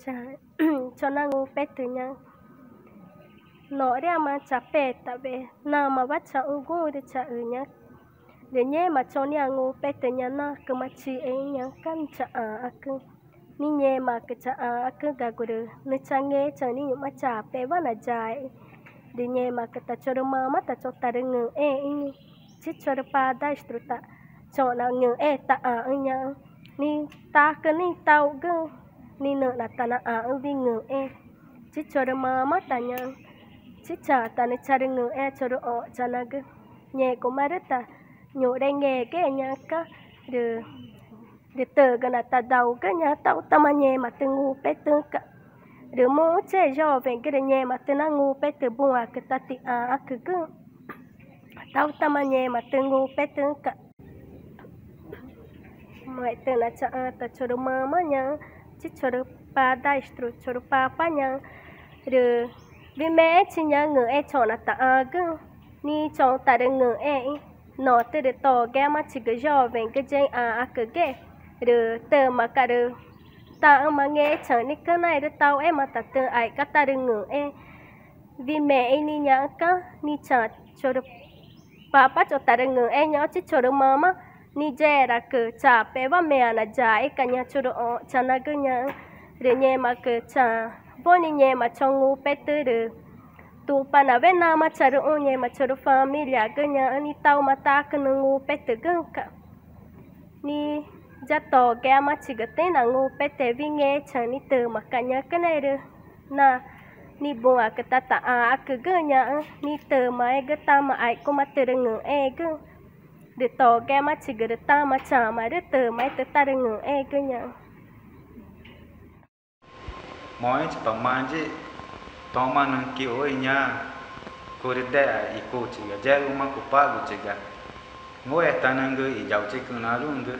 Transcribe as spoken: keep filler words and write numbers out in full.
Choxü̃ nangupetü ñaxü̃. Noxriama chapetawe namawa chaxũguxü̃ rü chaxü ñaxü̃. Rü ngẽma choxü̃ nangupetü ñaxü̃ nacüma chixexü̃ ñaxü̃ca̱x nüxü̃ chaxãxacüxü̃. Nixĩ ngẽmaãcü chaxãxacüxü̃gagu rü nüxü̃ changechaü̃ nixĩ ñu̱xma chape̱xewa nayaexü̃. Rü ngẽmaãcü ta chorü mama ta choxü̃ tarüngü̃xẽẽxü̃ nixĩ, chi chorü padrasto ta choxü̃ nangü̃xẽẽ taxãxü̃ ñaxü̃. Nixĩ tacü nixĩ taxuxgüxü̃ nixĩ nüxna tanaxãxü̃ wüxi ngü̃xẽẽ. Chi chorü mama ta ñaxü̃, chi chaxü̃ ta nüxü̃ charüngü̃xẽẽ chorü õxchanagü. Ngẽxgumarüü̃ ta ñuxre ngegüxe ñaxü̃ca̱x rü rü tügüna tadaugü ñaxü̃ taxutama ngẽma tüxü̃ ngupetüxü̃ca̱x. Rü muxũchi jovemgü rü ngẽma tüxü̃ nangupetü buãcü ta tixãxacügüxü̃ taxutama ngẽma tüxü̃ ngupetüxü̃ca̱x. Moxẽ tüxna chaxã ta chorü mama ñaxü̃, chi chorü padrasto, chorü papa ñaxü̃, rü wimexẽchi ñaxü̃ ngü̃xẽẽ choxna taxãgüxü̃ nixĩ choxü̃ tarüngü̃xẽẽxü̃. Notürü togueamachigü jovemgü yexü̃ ãxacügüxe rü tümaca̱x rü taxü̃ma ngechaü̃ nixĩ cüna erü taxuema ta tüxü̃ aixcüxü̃ tarüngü̃xẽẽ wimexü̃ nixĩ ñaxü̃ca̱x. Nixĩ chaxã chorü papa choxü̃ tarüngü̃xẽẽ ñaxü̃, chi chorü mama nixĩ yexeraãcü chape̱xewa meã nayaexü̃ca̱x ñaxü̃ chorü õxchanagü ñaxü̃. Rü ngẽmaãcü chaxü̃ woo nixĩ ngẽma choxü̃ ngupetü rü Tupanawe namaã charüxũ ngẽma chorü familiagü ñaxü̃ nixĩ taxuma tacü nüxü̃ ngupetügüxü̃ca̱x. Nixĩ ya togueamachigü tüxü̃́ nangupetüe wüxi ngechaü̃ nixĩ tümaca̱x ñaxü̃ cüna erü na nixĩ buãcü ta taxãxacügüxü̃ ñaxü̃ nixĩ tümaẽgü tama aixcuma tarüngü̃xẽẽgüxü̃. Rü togueamachigü rü tama chamaarü tümaẽ tüxü̃ tarüngü̃xẽẽgü ñaxü̃. Moxẽchi pa Mayix, toma nüxü̃ quixuxü̃ i ñaã curü dexa i cuchiga yexguma cupaguchiga ngúetanüxü̃gü i yauxchicünaruxü̃gü.